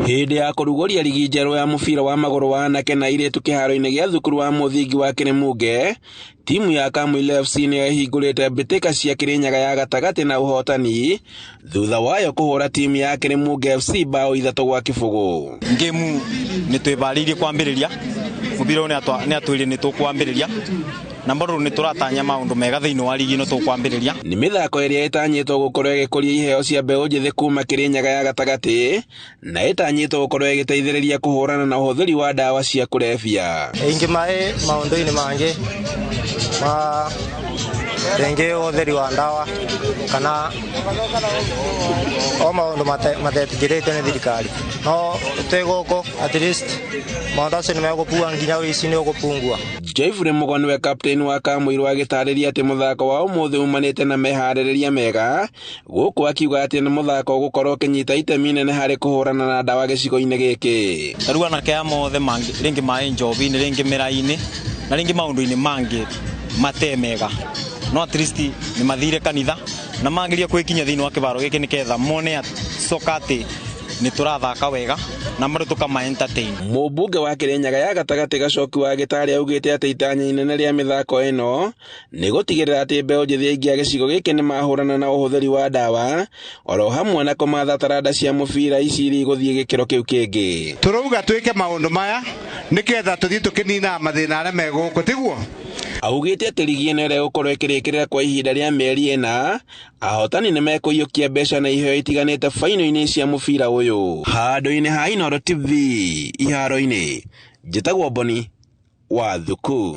Hĩndĩ ya kũrugũria rigi njerũ ya mũbira wa magũrũ wa anake na airĩtu kĩharo-inĩ gĩa thukuru wa mũthingi wa Kĩrĩmunge, timu ya Kamũira FC nĩyo ĩhingũrĩte mbĩtĩka cia Kĩrĩnyaga ya gatagatĩ na ũhotani thutha wayo kũhũra timu ya Kĩrĩmunge FC bao 3-0. Ngĩmu nĩ twĩbarĩirie kwambĩrĩria mũbira ũyũ nĩ atwĩrire nĩ tũkwambĩrĩria na bado nĩ tũratanya maũndũ mega thĩinĩ wa rigi ĩno tũkwambĩrĩria. Nĩ mĩthako ĩrĩa ĩtanyĩtwo gũkorwo ĩgĩkũria iheo cia mbeũ njĩthĩ kuma Kĩrĩnyaga ya gatagatĩ na ĩtanyĩtwo gũkorwo ĩgĩteithĩrĩria kũhũrana na ũhũthĩri wa ndawa cia kũrebia. Ĩingĩ maĩ maũndũ-inĩ mangĩ ma rĩngĩ ũhũthĩri wa ndawa kana o maũndũ matetĩkĩrĩtio nĩ thirikari, no twĩ gũkũ at least maũndũ acio nĩ megũpua nginya ũici nĩ ũgũpungua. Jeffrey Mugo nĩwe kapteni wa Kamũirũ agĩtarĩria atĩ mũthako wa ũmũthĩ umanĩte na meharĩrĩria mega, gũkũ akiuga atĩ nĩ mũthako ũgũkorwo ũkĩnyita itemi inene harĩ kũhũrana na ndawa gĩcigo-inĩ gĩkĩ. Ta rĩu anake aya mothe rĩngĩ maĩ njobi-inĩ, rĩngĩ mĩra-inĩ na rĩngĩ maũndũ-inĩ mangĩ mate mega, no at least nĩ mathire kanitha na mangiria kwĩkinyia thĩinĩ wa kĩbaro gĩkĩ nĩketha mone soka atĩ nĩ tũrathaka wega na bado tũkama entertain. Mũmbunge wa Kĩrĩnyaga ya gatagatĩ Gacoki wa Gĩtarĩ augĩte atĩ itanya inene rĩa mĩthako ĩno nĩ gũtigĩrĩra atĩ mbeũ njĩthĩ aingĩ a gĩcigo gĩkĩ nĩ mahũrana na ũhũthĩri wa ndawa oro hamwe na kũmatha taranda cia mũbira ici iria igũthiĩ gĩkĩro kĩu kĩngĩ. Tũrauga twĩke maũndũ maya nĩketha tũthiĩ tũkĩninaga mathĩna arĩa me gũkũ, tiguo? Augĩte atĩ rigi ĩno ĩrĩa ĩgũkorwo ĩkĩrĩkĩrĩra kwa ihinda rĩa mĩeri 4, ahotani nĩ mekũiyũkia mbeca na iheo itiganĩte baino-inĩ cia mũbira ũyũ. Handũ-inĩ ha Inooro TV iharo-inĩ, njĩtagwo Boni wa Thuku.